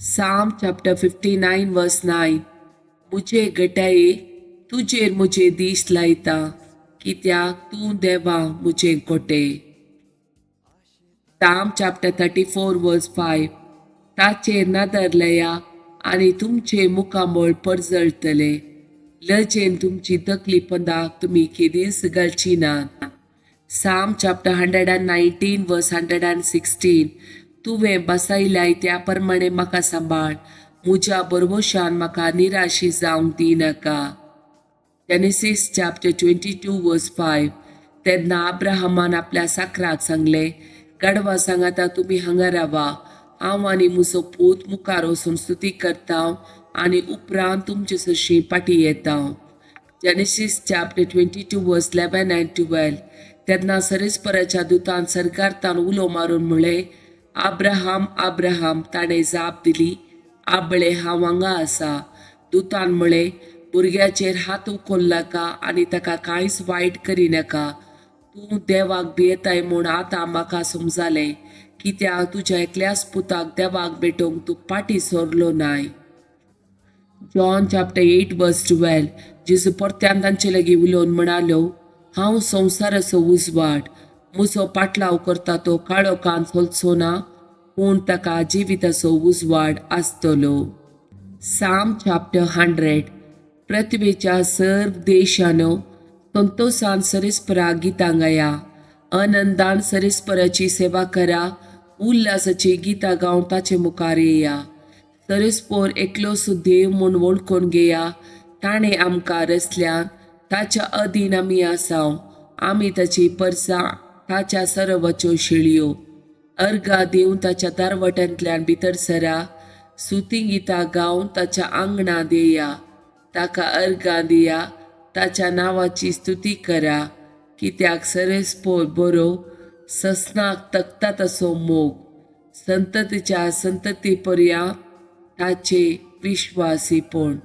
Psalm chapter 59 verse 9. मुझे गटाये तुजेर मुझे दीस लायता, कित्याक तूं देवा मुझे कोटे. Psalm chapter 34 verse 5. ताचेर नदर लया आनी तुमचे मुखामळ परजळटले, लजेन तुमची तकली पंदाक तुमी केदींच घालची नात. Psalm chapter 119 verse 116. तुवें बसयलाय त्या प्रमाणे म्हाका सांबाळ, म्हज्या बरवशान म्हाका निराशी जावंक दिनाका. Genesis chapter 22 verse 5. तेन्ना अब्राहमान आपल्या साकराक सांगलें, गाडवा सांगाता तुमी हांगा रावा, हांव आनी म्हजो पूत मुखार वचून स्तुती करता आनी उपरांत तुमचे सरशीं फाटीं येता. Genesis chapter 22 verse 11 and 12. तेन्ना सरेस्पराच्या दुतान सरकारतान उलो मारून म्हळें, अब्राहम अब्राहम. ताणें जाप दिली, आबळे हांव हांगा आसा. दुतान म्हळें, भुरग्याचेर हात उखलनाका आनी ताका कांयच वायट करिनाका. तूं देवाक भियेताय म्हूण आतां म्हाका समजालें, कित्याक तुज्या एकल्याच पुताक देवाक भेटोवंक तूं फाटीं सरलो नाय. John chapter 8 verse 12. जेजू परत्यान तांचे लागीं उलोवन म्हणालो, हांव संवसाराचो उजवाड. म्हजो पाटलाव करता तो काळोखान चलचो ना, पूण ताका जिविताचो उजवाड आसतलो. Psalm chapter 100. पृथ्वेच्या सर्व देशानो संतोसान सरेस्परा गितां गाया, आनंदान सरेस्पराची सेवा करा, उल्हासाची गितां गावन ताचे मुखार येया. सरेस्पोर एकलोसो देव म्हूण वळखून घेया. ताणें आमकां रचल्यान, ताच्या अधीन आमी आसाव, आमी ताची परसां, ताच्या सरोवाच्यो शेळयो. अर्घां दिवन ताच्या दारवटांतल्यान भितर सरा, सुती गितां गावन ताच्या आंगणांत येया. ताका अर्घां दिया, ताच्या नांवाची स्तुती करा, कित्याक सरेस्पोर बरो, ससनाक तकता तसो मोग, संततीच्या संतती पर्यंत ताचे विश्वासीपण.